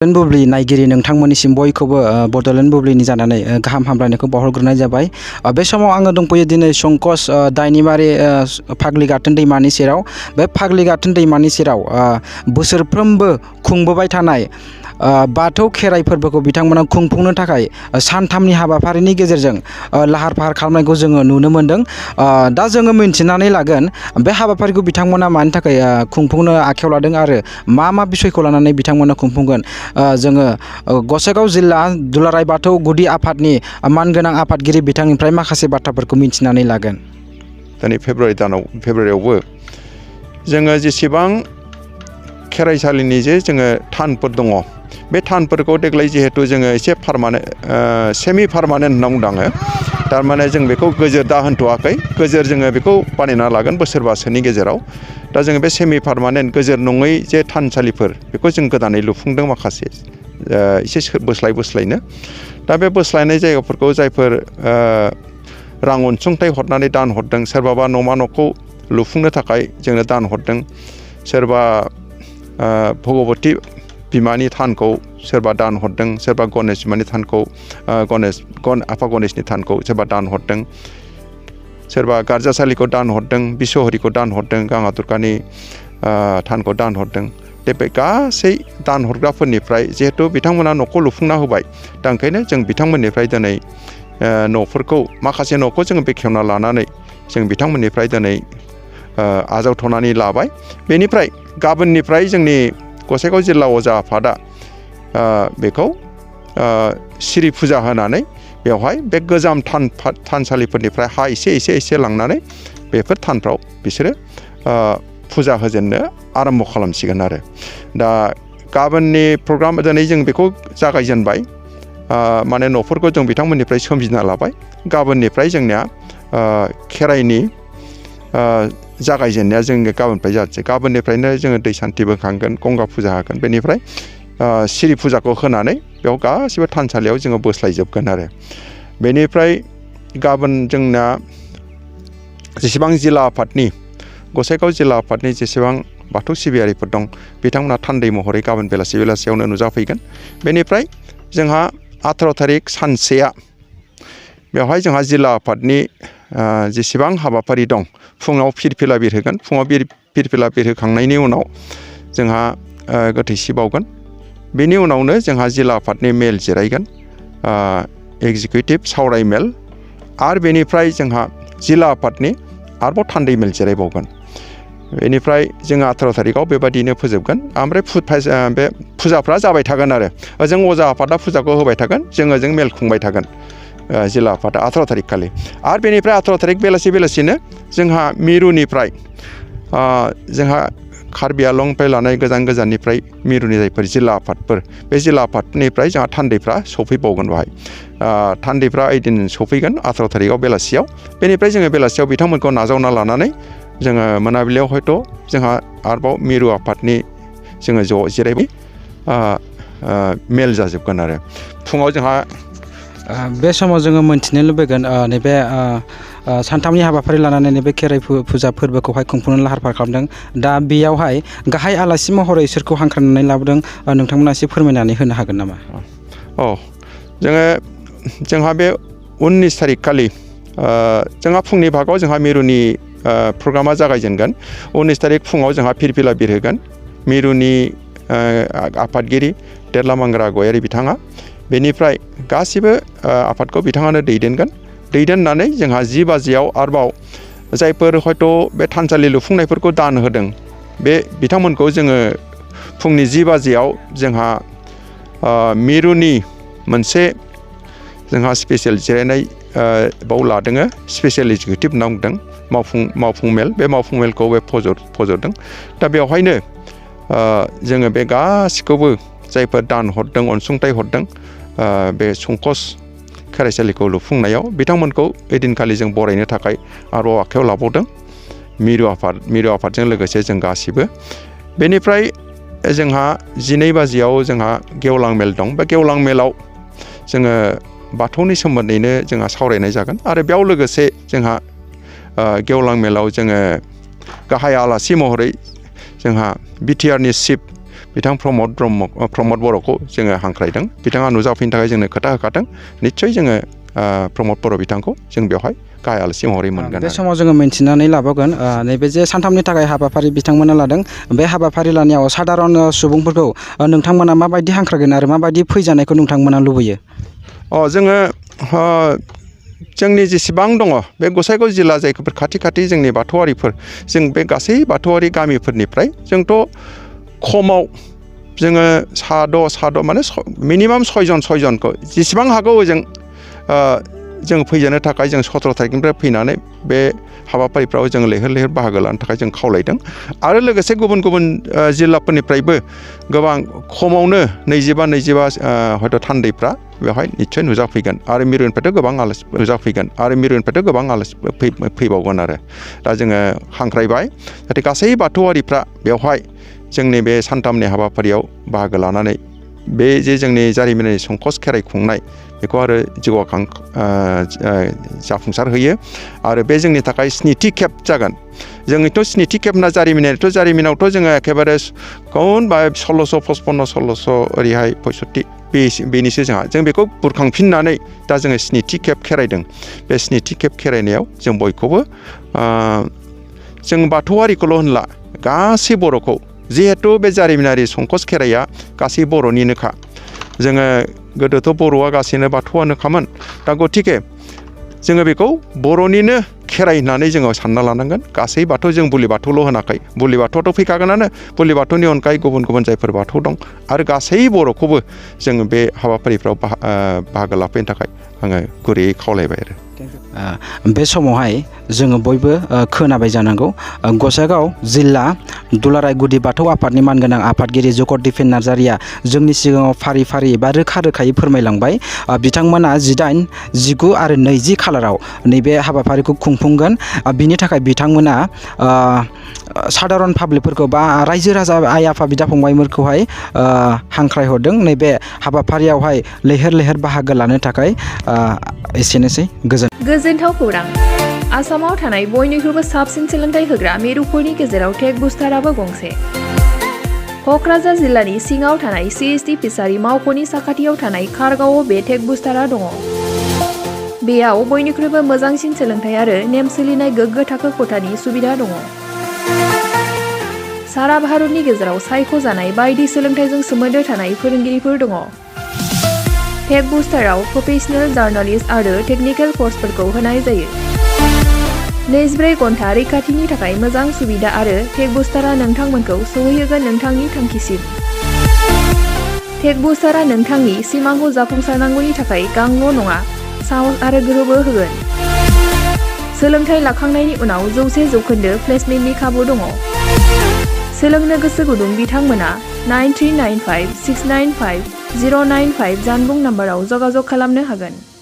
बड'लेण्ड बुब्लि नायगिरि नोंथांमोननिसिम बयखौबो बड'लेण्ड बुब्लिनि जानानै गाहाम हामलायनायखौ बावहरग्रोनाय जाबाय। बे समाव आङो दंफैयो दिनै संकस दायनिमारि फाग्लि गाथोन दैमानि सेराव। बे फाग्लि गाथोन दैमानि सेराव बोसोरफ्रोमबो खुंबोबाय थानाय बाथौ खेराइ फोरबोखौ बिथांमोना खुंफुंनो थाखाय सानथामनि हाबाफारिनि गेजेरजों लाहार फाहार खालामनायखौ जोङो नुनो मोन्दों। दा जोङो मिन्थिनानै लागोन बे हाबाफारिखौ बिथांमोना मानि थाखाय खुंफुंनो आखायाव लादों आरो मा बिसयखौ लानानै बिथांमोना खुंफुंगोन। जोङो गसाइगाव जिल्ला दुलाराय बाथौ गुदि आफादनि मानगोनां आफादगिरि बिथांनिफ्राय माखासे बाथ्राफोरखौ मिन्थिनानै लागोन। दिनै फेब्रुवारियावबो जोङो जेसेबां खेराइसालिनि जोङो थानफोर दङ, बे थानफोरखौ देग्लाय जिहेथु जोङो एसे सेमि पारमानेन्ट होनना बुंदों आङो। थारमाने जों बेखौ गोजोर दा होनथ'वाखै, गोजोर जोङो बेखौ बानायना लागोन बोसोरबासोनि गेजेराव। दा जोङो बे सेमि पारमानेन्ट गोजोर नङै जे थानसालिफोर बेखौ जों गोदानै लुफुंदों माखासे एसे बोस्लायनो। दा बे बोस्लायनाय जायगाफोरखौ जायफोर रां अनसुंथाइ हरनानै दान हरदों, सोरबाबा न'मा न'खौ लुफुंनो थाखाय जोंनो दान हरदों, सोरबा भगबती बिमानि थानखौ सोरबा दान हरदों, सोरबा गणेश बिमानि थानखौ आफा गणेशनि थानखौ सोरबा दान हरदों, सोरबा गार्जासालिखौ दान हरदों, बिश्वहरिखौ दान हरदों, गाङा दुर्गानि थानखौ दान हरदों। बे गासै दान हरग्राफोरनिफ्राय जिहेथु बिथांमोना न'खौ लुफुंना होबाय, दा ओंखायनो जों बिथांमोननिफ्राय दिनै न'फोरखौ माखासे न'खौ जोङो बेखेवना लानानै जों बिथांमोननिफ्राय दिनै आजावथ'नानै लाबाय। बेनिफ्राय गाबोननिफ्राय जोंनि गसाइगाव जिल्ला अजा आफादा बेखौ सिरि फुजा होनानै बेवहाय बे गोजाम थानसालिफोरनिफ्राय हा एसे लांनानै बेफोर थानफ्राव बिसोरो फुजा होजेननो आरम्भ खालामसिगोन आरो। दा गाबोननि प्रग्राम दिनै जों बेखौ जागायजेनबाय, माने न'फोरखौ जों बिथांमोननिफ्राय सोमजिना लाबाय। गाबोननिफ्राय जोंनिया खेराइनि जागायजेननाया जोंनि गाबोननिफ्राय जासै। गाबोननिफ्रायनो जोङो दै सान्थि बोखांगोन, गंगा फुजा होगोन, बेनिफ्राय सिरि फुजाखौ होनानै बेयाव गासिबो थानसालियाव जोङो बोस्लायजोबगोन आरो। बेनिफ्राय गाबोन जोंना जेसेबां गसाइगाव जिल्ला आफादनि जेसेबां बाथौ सिबियारिफोर दं, बिथांमोना थान्दै महरै गाबोन बेलासियावनो नुजाफैगोन। बेनिफ्राय जोंहा 18 थारिख सानसेया बेवहाय जोंहा जिल्ला आफादनि जेसेबां हाबाफारि दं, फुङाव फिरफिला बिरहोगोन। फुङाव फिरफिला बिरहोखांनायनि उनाव जोंहा गोथैसि बावगोन। बेनि उनावनो जोंहा जिल्ला आफादनि मेल जिरायगोन, एगजिकिउटिभ सावराय मेल, आरो बेनिफ्राय जोंहा जिल्ला आफादनि आरोबाव थान्दै मेल जिरायबावगोन। बेनिफ्राय जोङो 18 थारिखआव बेबायदिनो फोजोबगोन। ओमफ्राय बे फुजाफ्रा जाबाय थागोन आरो ओजों अजा आफादा फुजाखौ होबाय थागोन, जों मेल खुंबाय थागोन जिल्ला आफादा 18 थारिख खालि। आरो बेनिफ्राय 18 थारिख बेलासिनो जोंहा मिरुनिफ्राय जोंहा कार्बि आलंनिफ्राय लानाय गोजाननिफ्राय मिरुनि जायफोर जिल्ला आफादफोर, बे जिल्ला आफादनिफ्राय जोंहा थान्दैफ्रा सफैबावगोन बेवहाय। थान्दैफ्रा ओइदिन सफैगोन 18 थारिखआव बेलासियाव। बेनिफ्राय जोङो बेलासियाव बिथांमोनखौ नाजावना लानानै जोङो मोनाबिलियाव हयथ' जोंहा आरोबाव मिरु आफादनि जोङो ज' जिरायबाय मेल जाजोबगोन आरो। फुङाव जोंहा बे समाव जोङो मोन्थिनो लुबैगोन नैबे सानथामनि हाबाफारि लानानै नैबे खेराइ फुजा फोरबोखौहाय खुंफुंनो लाहार फाहार खालामदों। दा बेयावहाय गाहाय आलासि महरै सोरखौ हांख्रायनानै लाबोदों, नोंथांमोना एसे फोरमायनानै होनो हागोन नामा? जोंहा बे 19 थारिख खालि जोंहा फुंनि भागाव जोंहा मिरुनि प्रग्रामा जागायजेनगोन। 19 थारिख फुङाव जोंहा फिरफिला बिरहोगोन मिरुनि आफादगिरि देरलामांग्रा गयारि बिथाङा। बेनिफ्राय गासिबो आफादखौ बिथाङानो दैदेननानै जोंहा 10 बाजियाव आरोबाव जायफोर हयथ' बे थानसालि लुफुंनायफोरखौ दान होदों, बे बिथांमोनखौ जोङो फुंनि 10 बाजियाव जोंहा मिरुनि मोनसे जोंहा स्पेसियेल जिरायनाय बाव लादों, स्पेसियेल एगजिकिउटिभ होनना बुंदों, मावफुं मेल। बे मावफुं मेलखौ बे फज'दों। दा बेवहायनो जोङो बे गासिखौबो जायफोर दान हरदों, अनसुंथाइ हरदों बे संकस खेराइसालिखौ लुफुंनायाव, बिथांमोनखौ ओइदिनखालि जों बरायनो थाखाय आरोबाव आखायाव लाबावदों मिरु आफादजों लोगोसे जों गासिबो। बेनिफ्राय जोंहा 12 बाजियाव जोंहा गेवलां मेल दं। बे गेवलां मेलाव जोङो बाथौनि सोमोन्दैनो जोंहा सावरायनाय जागोन। आरो बेयाव लोगोसे जोंहा गेवलां मेलाव जोङो गाहाय आलासि महरै जोंहा बिटिआरनि चिफ बिथां प्रमद बर'खौ जोङो हांख्रायदों बिथाङा नुजाफैनो थाखाय जोंनो खोथा होखादों निस्सय जोङो प्रमद बर' बिथांखौ जों बेवहाय गाहाय आलासि महरै मोनगोन बे समाव जोङो मिन्थिनानै लाबावगोन नैबे जे सानथामनि थाखाय हाबाफारि बिथांमोना लादों बे हाबाफारि लानायाव सादारन सुबुंफोरखौ नोंथांमोना माबायदि हांख्रायगोन आरो माबायदि फैजानायखौ नोंथांमोना लुबैयो जोङो जोंनि जेसेबां दङ बे गसाइगाव जिल्ला जायफोर खाथि जोंनि बाथौआरिफोर जों बे गासै बाथौआरि गामिफोरनिफ्राय जोंथ' खमाव जोङो साद' माने मिनिमाम सयजनखौ जेसेबां हागौ जों फैजानो थाखाय जों 17 थारिखनिफ्राय फैनानै बे हाबाफारिफ्राव जों लैहोर बाहागो लानो थाखाय जों खावलायदों आरो लोगोसे गुबुन जिल्लाफोरनिफ्रायबो गोबां खमावनो 22 हयथ' थान्दैफ्रा बेवहाय निस्सय नुजाफैगोन आरो मिरुनिफ्रायथ' गोबां आलासि नुजाफैगोन आरो मिरुनिफ्रायथ' गोबां आलासि फैबावगोन आरो दा जोङो हांख्रायबाय जाहाथे गासै बाथौआरिफ्रा बेवहाय जोंनि बे सानथामनि हाबाफारियाव बाहागो लानानै बे जे जोंनि जारिमिनारि संकस खेराइ खुंनाय बेखौ आरो जौगाखां जाफुंसार होयो आरो बे जोंनि थाखाय 7थि खेब जागोन जोंनिथ' 7थि खेब होनना जारिमिनावथ' जोङो एखेबारे कौन बा 1655 ओरैहाय 65 बेनिसो जों बेखौ बुरखांफिननानै दा जोङो 7थि खेब खेराइदों बे 7थि खेब खेराइनायाव जों बयखौबो जों बाथौआरिखौल' होनला गासै बर'खौ जिहेथु बे जारिमिनारि संकस खेराइया गासै बर'निनोखा जोङो गोदोथ' बर'आ गासैनो बाथौआनोखामोन दा गतिके जोङो बेखौ बर'निनो खेराइ होननानै जोङो सानना लानांगोन गासै बाथौ जों बुलि बाथौल' होनाखै बुलि बाथौआथ' फैखागोनानो बुलि बाथौनि अनगायै गुबुन जायफोर बाथौ दं आरो गासै बर'खौबो जोङो बे हाबाफारिफ्राव बाहागो लाफैनो थाखाय आङो गुरैयै खावलायबाय आरो बे समावहाय जोङो बयबो खोनाबाय जानांगौ गसाइगाव जिल्ला दुलाराय गुदि बाथौ आफादनि मानगोनां आफादगिरि जगत दिपेन नार्जारिया जोंनि सिगाङाव फारि बा रोखायै फोरमायलांबाय बिथांमोना 18, 19 आरो 20 खालाराव नैबे हाबाफारिखौ खुंफुंगोन बिनि थाखाय बिथांमोना सादारन पाब्लिकफोरखौ बा रायजो राजा आइ आफा बिदा फंबायफोरखौहाय हांख्रायहरदों नैबे हाबाफारियावहाय लैहोर बाहागो लानो थाखाय एसेनोसै गोजोनथाव खौरां आसामाव थानाय बयनिख्रुइबो साबसिन सोलोंथाइ होग्रा मिरुफोरनि गेजेराव टेक बुस्टाराबो गंसे क'क्राझार जिल्लानि सिङाव थानाय CST फिसारि मावख'नि साखाथियाव थानाय खारगावआव बे टेक बुस्टारा दङ बेयाव बयनिख्रुइबो मोजांसिन सोलोंथाइ आरो नेम सोलिनाय गोग्गो थाखो खथानि सुबिदा दङ सारा भारतनि गेजेराव सायख'जानाय बायदि सोलोंथाइजों सोमोन्दो थानाय फोरोंगिरिफोर दङ टेक बुस्टाराव प्रफेशनेल जार्नालिस्ट आरो टेकनिकेल कर्सफोरखौ होनाय जायो 24 घन्टा रैखाथिनि थाखाय मोजां सुबिदा आरो टेक बुस्टारा नोंथांमोनखौ सौहैहोगोन नोंथांनि थांखिसिम टेक बुस्टारा नोंथांनि सिमांखौ जाफुंसारनांगौनि थाखाय गांल' नङा साहस आरो गोहोबो होगोन सोलोंथाइ लाखांनायनि उनाव 100% प्लेसमेन्टनि खाबु दङ सोलोंनो गोसो गुदुं बिथांमोना 9395695095 जानबुं नाम्बाराव जगाजग खालामनो हागोन